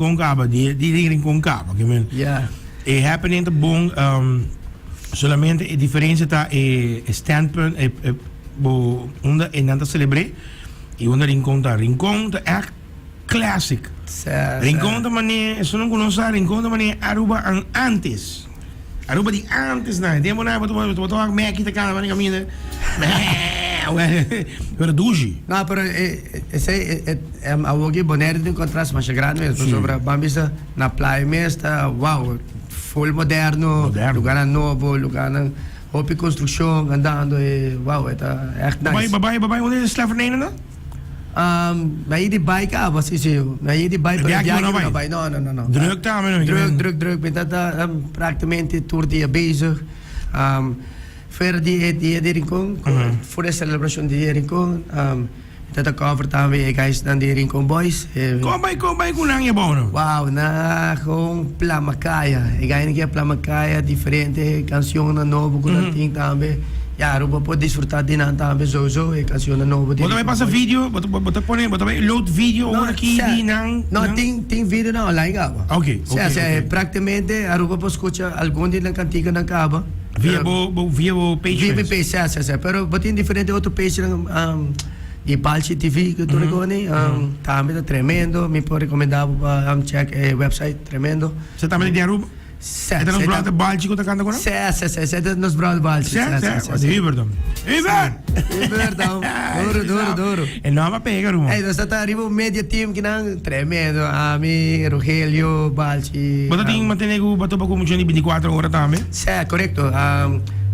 Rincon caba, di di Rincon caba, ke men. Yeah. E happening ta bon, solamente e diferencia ta e standpunt, e e bo unda e nan ta celebre y unda Rincon ta. Rincon ta echt classic. Sa, sa. Rincon ta mane, esun ku no sa, Rincon ta mane Aruba an antes. Aruba di antes nan, e tempo nan bo ta bo ta wak meki ta cana kaminda, meew, pero dushi. No, pero e esey e Awoki Bonaire tin un contrast masha grandi mes pasobra ban bisa na playa mes ta wow full moderno, lugarnan nobo, lugarnan hopi construccion andando e wow e ta echt nice. Bo bai bo bai unda e slavernij nan ta? Mi a yi di bai caba si si mi a yi di bai pero e biaha no bai no no no no. Druk tambe no? Druk druk druk mi ta ta practicamente tur dia bezig fuera di e dia di Rincon for e celebracion di dia di Rincon. Ta ta cover tambe e guysnan di Rincon Boys. Kon bai kon bai ku nan e bou no? Wow, nan a gewoon plama kaya. E guynan ke a plama kaya diferente cancionnan nobo ku nan tin tambe. Ya Aruba por disfruta di nan tambe souso e cancionnan nobo di Bo ta bai Rincon pasa Boys. video? Bo ta bo ta pone bo ta bai load video No, ora ki sea, di nan no nan? tin tin videonan online kaba. Oke, Sea, oke, sea, oke. praktikamente Aruba por skucha algun di nan kantikanan kaba. Via bo bo via bo page Via mi mes. page, sa, sa, sa. Pero bo tin diferente otro pagenan um, di Balchi TV ku tur rekoni. Um, tambe ta tremendo. Mi por rekomendá bo pa um, check e website, tremendo. Sa tambe ta di Aruba? Sa, E ta nos sa, brother Balchi ku ta kanta ku nan? Sa, sa, sa, sa ta nos brother Balchi. Sa, Sa, sa, sa, sa, sa. Hubert dan. Hubert! Hubert dan. Duro, duro, duro. E nòm a pega ruman. Ey, nos ta ta riba un media team kinan tremendo. Ami, Rogelio, Balchi. Bo ta tin mantene ku bo topa ku muchanan di binticuatro ora tambe? Sè, korekto.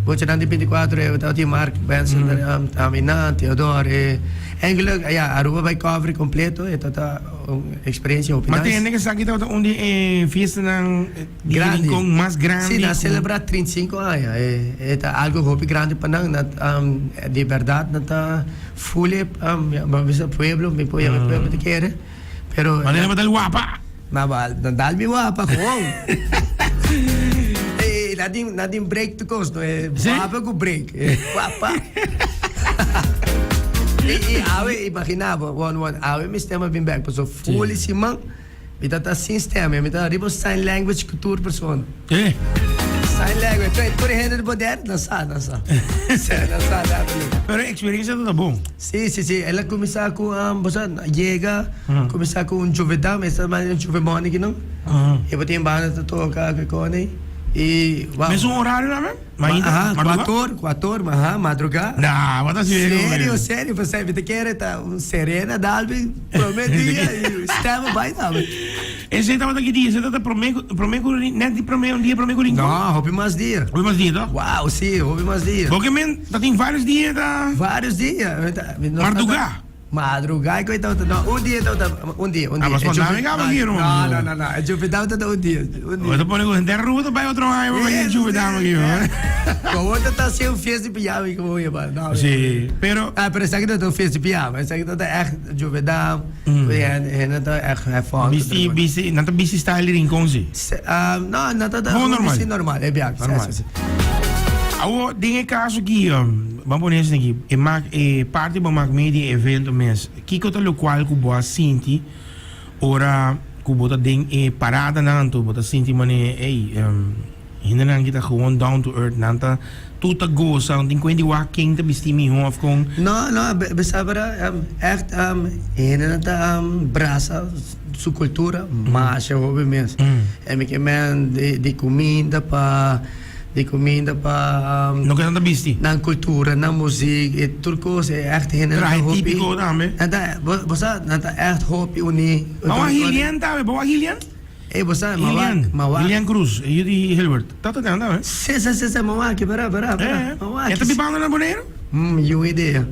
Muchanan di binticuatro e tabatin Mark Benson, tambe nan, Theodore. Eigenlijk, ya, Aruba bai cover kompleto. E tabata un eksperensia hopi Ma nice. tende ku esaki tabata un di e fiestanan di Grandi. Rincon mas grandi Sí, nan ku. selebrá 35 aña. E ta algu hopi grandi pa nan. Nan di bèrdat nan ta ful e, bo a bisa pueblo, mi por yama e pueblo te kere. Pero. Ma nan tabata wapa. Ma ba nan dal mi wapa gewoon. Ey, nan tin nan tin break tu kos no e Sí? wapa ku break. E wapa. I i awe imagina bo won won awe mi stem a bin bek paso ful e siman mi ta ta sin stem mi ta riba sign language ku tur persona. Eh. Sign language tur tur e hende di Bonaire nan sa nan sa. Sí nan sa letterlijk. Pero e experiencia ta ta bon. Sí sí sí el a kuminsá ku bo sa yega. Kuminsá ku un juvedam, esta manera un juvemoney ki no. E bo tin banda ta toka ku koni i wow. Mesun horario tambe? Mainta? Aha, Madrugá? kuator, kuator, aha, madrugá. Nah, bo ta serio ku Serio, mi. serio, pasai mi ta kere ta un serena dalbi prome dia i stèm a bai tambe. Esei tabata ki dia? Esei tabata prome ku, prome ku, nèt di prome, un dia prome ku Rincon? No, hopi mas dia. Hopi mas dia, toh? Wow, si, hopi mas dia. Bo ke men ta tin vários dia ta. Vários dia. Mi ta, mi nos ta. Mardugá? Madrugá e koe tabata, no, un dia tabata, un dia, un Ah, dia. mas E mandame Juve- caba aquí, No, hermano. no, no, no, e Juve tabata un dia, un dia. Bo ta pone ku henter Aruba ta bai otro aña pa bai e Juve dame aquí, hoor. Como ta ta haciendo un fiesta di pijama y como lleva, no. Sí, pero Ah, pero esaki no ta un fiesta di pijama, esaki ta echt Juve dam, hende ta echt have fun. bisti, bisti, nan ta bisti style di Rincon sí. Se- ah, no, no ta ta Gewoon normal. bisti normal, e biaha, sí, Normal. sí, sí. Awo, den e caso aki, Ban pone esaki aki, e mak e parti bo mak mee di e evento mes, kiko ta lokual ku bo a sinti ora ku bo ta den e paradanan anto bo ta sinti manera ey hendenan aki ta gewoon down to earth, nan ta tur ta gosa, no tin kuen di wak ken ta bisti mihó of kon. No, no, bisa bera ègt hendenan ta brasa su kultura masha hopi mes. E mi ke men di kuminda pa. Di kuminda pa Loke nan ta bisti. Nan kultura, nan muzik, e tur kos e ègt hende nan ta Trahe hopi. típiko tambe. Nan ta, bo bo sa, nan ta ègt hopi uní. Bo wak Hilian tambe, bo wak Hilian? Ey, bo sa, ma wak, ma wak. Hilian Cruz, e yu di Hilbert. Ta ta den tambe. Si, si, si, si, ma wak, bera, bera, bera. Ma wak. E ta bibando na Boneiru? Yu idea.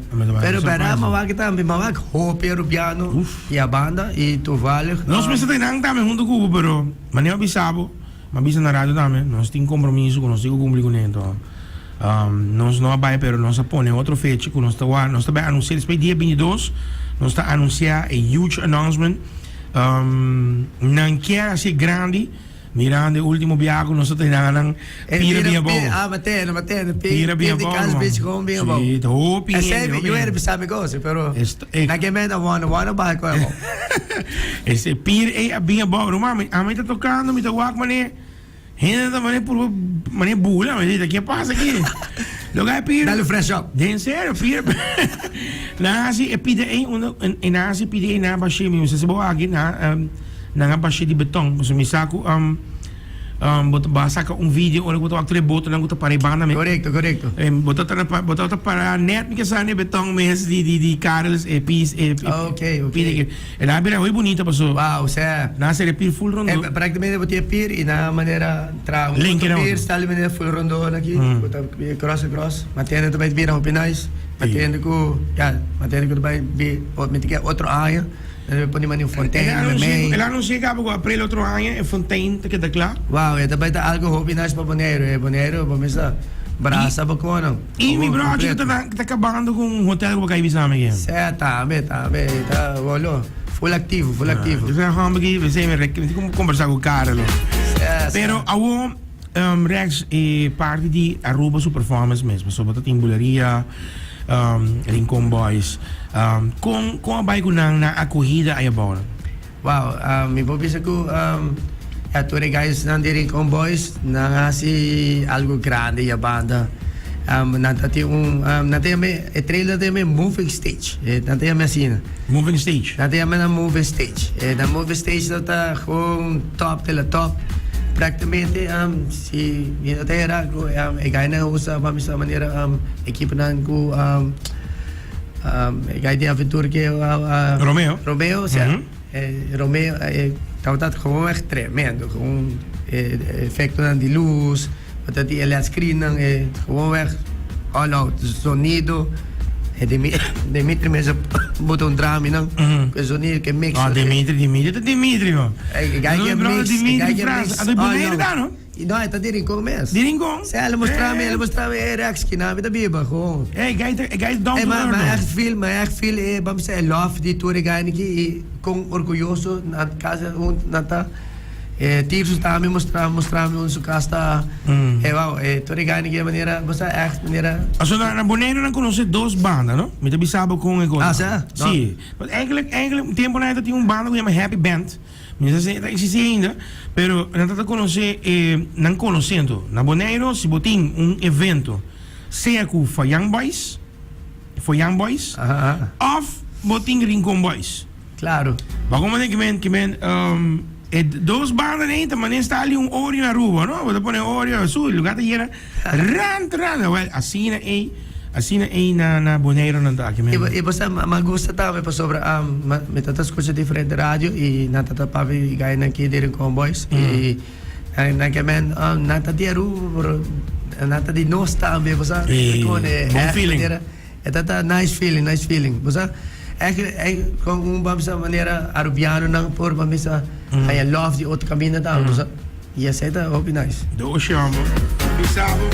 Pero bera, ma wak tambe, ma wak hopi Arubiano i a banda i toevallig. Nos mester ta einan tambe huntu ku bo, pero manera bo bisa bo. M'a bisa na radio tambe, nos tin compromiso cu nos tin cu cumpli cune, enton nos no a bay pero nos a pone otro fecha cu nos ta wak, nos ta bay anuncia despues dia 22 nos ta anuncia e huge announcement, nan kier haci grandi. Mirando e ultimo biaha ku nos a tene nan pira bin abou. Ah, ma tene, ma tene. Pira bin abou. Di kas beach gewoon bin abou. Si, ta hopi hende. Esei yo era bisa mi gosi, pero na ke menda wano wano bai ku abou. Ese pira ei a bin abou. Ruman, ami ta tokando, mi ta wak manera. Hende ta manera purba manera bula, mi di ta ke pasa aki? Loke a pira. Dale fresh up. Den serio, pira. Nan hasi e pida ei unda e nan hasi e pida ei nan a bashé mi sa si bo aki nan nan a bashé di beton pasobra mi sa ku bo ta bo a saka un video ora ku bo ta wak tur e botonan ku ta para e banda mes. Korekto, korekto. Bo ta bo ta para nèt mi ke sa na e beton mes di di di Karels e pis e Ok, ok. pida aki. E nan a bira hoy bunita paso. Wow, sè. Nan a sere pir full rondó. E prákticamente bo tin e pir i nan a manera traha un otro pir stal di manera full rondó aki ku ta cross across. Ma tende ta bai bira hopi nice. Ma tende ku ya, ma tende ku ta bai bi mi ta kere otro aña nan ta bai pone mane un fontein El a el a anunsia kaba ku aprel otro aña e fontein ta keda kla. Wow, e ta bai ta algo hopi nice pa Boneiru. E Boneiru bo mester brasa bo kono. I mi brochi ku ta ta kabando ku un hotel ku bo kai bisa mi ke. Sè, tambe, tambe, e ta bolo, full aktivo, full aktivo. Dje hòmber ki pensei mi rek, mi tin ku kombersá ku Carlo. Sè, sè. Pero awo, Rex, e parti di Aruba su performance mes, pasobra bo ta tin Buleria, Rincon Boys, kon kon a bai ku nan nan akohida ayabou nan? Wow, mi por bisa ku ya tur e guysnan di Rincon Boys nan hasi algo grandi ya banda. Nan ta tin un, nan ta yama e trailer ta yama moving stage, nan ta yama asina. Moving stage. Nan ta yama nan moving stage. E nan moving stage ta ta gewoon top de la top. Praktikamente si mi no ta hera ku e guynan usa pa mi sa manera ekiponan ku. E guy di aventura ke Romeo. Romeo, sea. Romeo tabata gewoon echt tremendo. Gewoon efectonan di luz, tabata di e led screennan, gewoon echt all out. Sonido, Dimitri mes a bota un draminan ku e sonido ke mix. Ah, Dimitri, Dimitri ta Dimitri ho. E guy ke mix, e guy ke mix all out. No, e ta di Rincon mes. Di Rincon? Sí, el a mustra mi, el a mustra mi, hey Rex, kina mi ta biba, gewoon. Hey, guy ta, e guy down to earth. Ma echt feel, ma echt feel e, bam bisa, e love di tur e guy aki i kon orguyoso nan kas un nan ta. E Tirso tambe mustra, mustra mi un su kas ta. E wow, e tur e guy aki manera, bo sa echt manera. Aso na, na Boneiru nan konosé dos banda, no? Mi ta bisa bo kon e kos. Ah, sa? Sí. But eigenlijk, eigenlijk un tempo nan ta tin un banda ku yama Happy Band. Mi no sa si e ta existi ainda, pero nan ta ta conoce e nan conoce anto. Na Boneiro si bo tin un evento sea cu Foyan Boys, Foyan Boys, of bo tin Rincon Boys. Claro. Bo como den kimen kimen e dos bandanan ei ta manera sta ali un Oreo na Aruba no, bo ta pone Oreo su lugar ta yena. Rant rant wel asina ey asina ey na na Boneiro nan ta aki men. I bo sa ma gusta tambe pasobra mi ta ta scucha diferente radio i nan ta ta papia di guynan ki di Rincon Boys i nan ke men nan ta di Aruba pero nan ta di nos tambe bo sa Bon feeling. E ta ta nice feeling nice feeling bo sa eigenlijk kon un bo bisa manera Arubianonan por bo bisa haya love di otro kaminda tambe bo sa. Y esey ta hopi nice. Doshi homber. Bisa bo.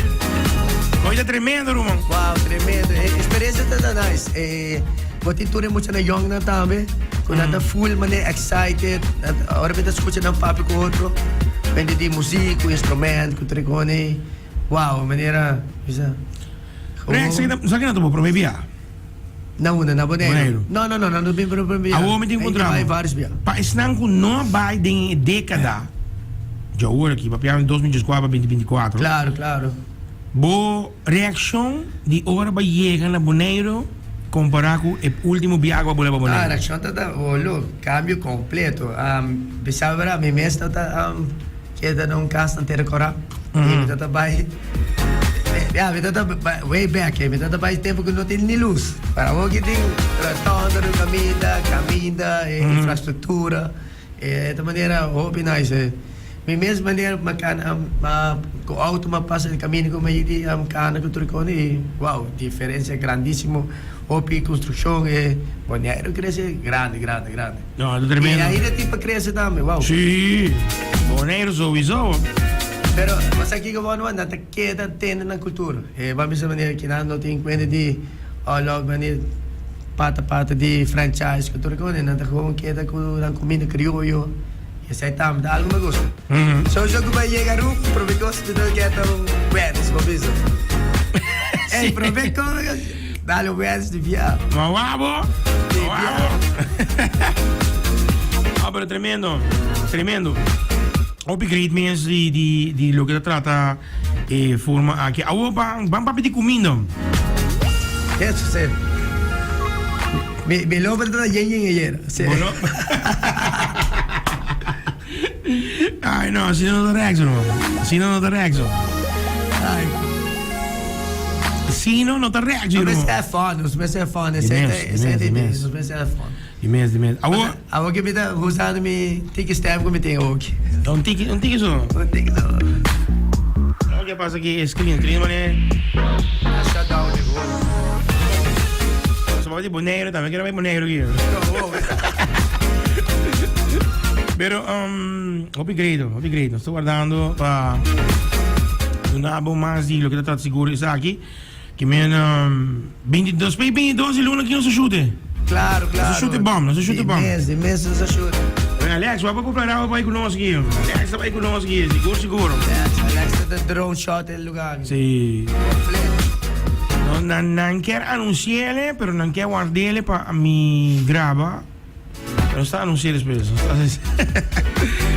Hoy ta tremendo ruman. Wow, tremendo. E experiencia ta ta nice. E bo tin tur e muchanan young nan tambe. Cu nan ta full mane excited. Ora mi ta scucha nan papia cu otro. Bende di muziek, cu instrument, cu tur e cone. Wow, manera bisa. Rex, sa kina ta bo prome bia? Na unda? Na Boneiru? Boneiru. No, no, no, no bin prome bia. Awor mi tin ku puntra Bai bo. varios bia. Pa esnan ku no a bai den e dékada dje awor aki, papia 2024 pa 2024. Klaro, klaro. Bo reakshon di ora bo a yega na Boneiru kompará ku e último bia ku bo a bula pa Boneiru? Ah, reakshon ta ta, oh lo, kambio kompleto. Bisa bra, mi mes ta ta. Keda na un kas na Tera Kora. I mi ta ta bai, ya, mi ta ta bai way back, mi ta ta bai tempu ku no tin ni lus. Pero awor ki tin rotonda den kaminda, kaminda, e infrastruktura, e ta manera hopi nice. Mi mes manera mi a kana, ku outo mi a pasa den kaminda ku mi a yega di kana ku tur e kos i wow, diferensia grandisimo. Hopi konstrukshon, e Boneiru krese grandi, grandi, grandi. No, ta tremendo. Y ainda tin pa crece tambe, wow. Sí, Boneiru sowieso. Pero, bo sa kico bo no, nan ta keda tende nan cultura. E bo a bisa manera ki nan no tin cuenta di oorlog, manera pata pata di franchise cu tur cos, nan ta gewoon keda cu nan cuminda crioyo. Esei tambe ta algu mi gusta. Sowieso ku bai yega Aruba, prome kos mi ta keda un Wendy's, bo bisa. Ey, prome kos, dale un Wendy's di bia. Ma wabo, Di ma bia. wabo. Ah, pero tremendo, tremendo. Hopi great mes di, di, di loke ta trata e forma aki. Awo ban, ban papia di cuminda. Eso sí. Mi, mi lobo ta yen yen ayer. Sí. Bo lo- Ay, no, asina no ta reactie, no. Asina no ta reactie. Ay. Asina no ta reactie, Nos no. mester have fun, nos mester have fun. Di Esei mes, ta, di esei mes, ta di idee, mes. nos mester have fun. Di mes, di mes. Awo, Awo ke mi ta usando mi tiki stem ku mi tin awoki. Un tiki, un tiki so. Un tiki so. Awo ke pasa ki e screen, screen mane. A shut down di bo. So di Bonaire tambe, kere bai Bonaire ki. Pero um, hopi great, hopi great. Nos ta guardando pa duna bo mas di loke ta trata seguro esaki. Ki men 22 pe 22 di luna ki nos a shute. Claro, claro. Nos a shute bom, nos a shute bom. Di mes, di mes nos a shute. Bueno, Alex, wapa ku plana bai ku nos aki. Alex ta bai ku nos aki, sigur, sigur. Alex, Alex ta de drone shot e lugar. Si. Completo. No, nan, nan kier anunciele, pero nan kier wardele pa mi graba. Nos ta anuncia despues. Nos ta anuncia.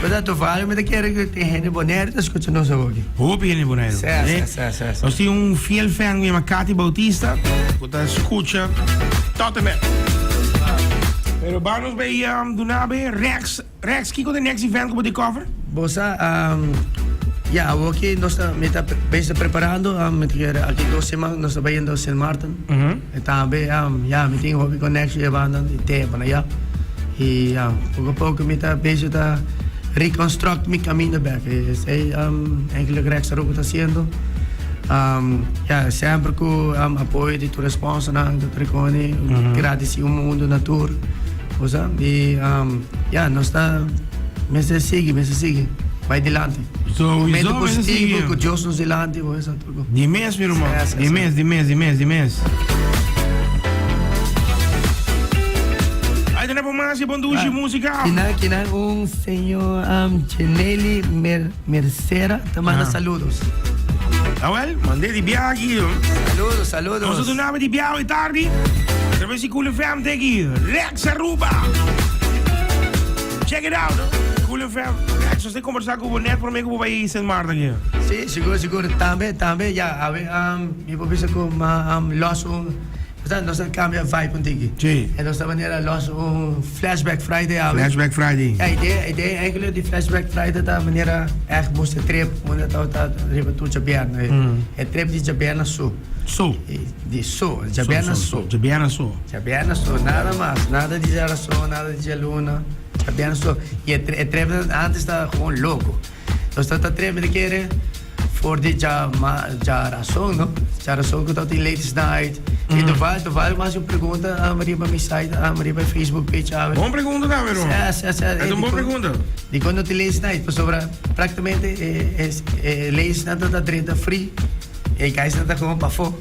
Pero toevallig mi ta kere ku tin hende Bonaire ta skucha nos awoki. Hopi hende Bonaire. Sí, Eh? sí, sí, sí, sí. Nos tin un fiel fan ku yama Katy Bautista ku ta skucha tot en met. Pero ba nos bay um, duna be Rex. Rex, kiko de next event ku bo tin cover? Bo sa, um, ya, awoki nos ta, mi ta bezig preparando, um, mi ta kere aki dos siman nos ta bayendo Sint Maarten. E tambe, um, ya, mi tin hopi connection e banda di tempo na ya. Y ya, poco poco mi ta bezig ta reconstruct mi camino bek. Esey, um, eigenlijk Rex Aruba ta haciendo. Um, ya, semper cu um, apoyo di tur sponsornan, tur Triconi, gradici un mundo na tur. Bo sa? Y, um, ya, nos ta mester sigui, mester sigui. Bai dilanti. So, Mente so mester positivo, sigui. cu Dios nos dilanti, bo sa tur. Di mes, mi ruman. Sí, sí, Di sí. mes, di mes, di mes, di mes. Ay, tenemos mas y bon dushi música. Kinan, kinan un señor um, Geneli Mer Mercera te manda Ah. saludos. Ah, wel, mandé di biaha. Saludos, saludos. Nos a duna di biaha hoy tardi. Traves di Cool FM te aki. Rex Aruba. Check it out. Cool FM. Rex, nos ta conversa cu bo net prome cu bo bay Sint Maarten aki. Sí, sigur, sigur. Tambe, tambe, ya, awe, um, mi por bisa cu ma, um, los un, Nos nos a cambia vibe un tiki. Sí. En nos ta manera los un Flashback Friday awe. Flashback Friday. Ja, idee, idee eigenlijk di Flashback Friday ta manera echt moest de trip, unda ta ta riba tur djabièrnè. E trip di djabièrnè so. So. Di so, djabièrnè so. Djabièrnè so. Djabièrnè so, nada mas. Nada di djarason, nada di djaluna. Djabièrnè so. Y e e trip antes ta gewoon loco. Nos ta ta trip mi ta kere for di dja ma djarason no. Djarason ku tabatin ladies night. I toval toval mi hasi un pregunta um riba mi site um riba e Facebook page awe. Bon pregunta tambe no. Sa sa sa. E ta un bon pregunta. Dikon no tin ladies night? Pasobra praktikamente e e e ladies night ta drenta free e guys nan ta gewoon pafó.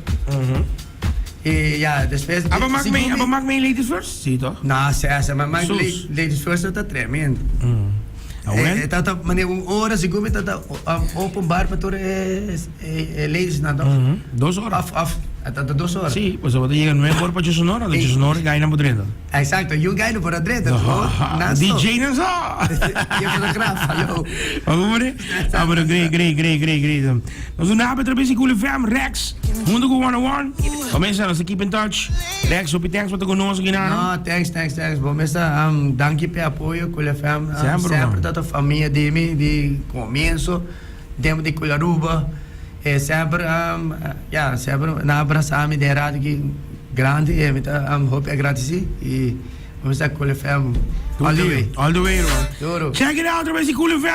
I ya despues Abo mak segun mi mi abo mak mi ladies first? Si toch? No sa sa ma Sus. ladies first ta tremendo. Awel. E ta ta manera un ora segun mi ta ta open bar pa tur e e ladies nan toch? Dos ora. Of of a ta ta dos ora. Si, pasobra bo ta yega nuebe ora pa djesonora, anto djesonora e gainan por drenta. Exacto, yu gai no por a drenta, nan so. DJ nan so. E fotograaf, hallo. Bo por Ah, pero great, great, great, great, great. Nos ta na atrabes di Cool FM, Rex, hunto cu 101. Bo mester, nos ta keep in touch. Rex, hopi thanks pa ta cu nos aki nan. No, thanks, thanks, thanks. Bo mester, um, danki p'e apoyo, Cool FM. Um, Semper, man. semper ta ta famia di mi, di comienzo, tempo di Cool Aruba. E semper, um, ya, semper nan a brasa mi den radio aki grandi e mi ta, um, hopi agradeci y bo mester Cool FM all the way. All the way, man. Duro. Check it out, atrabes di Cool FM.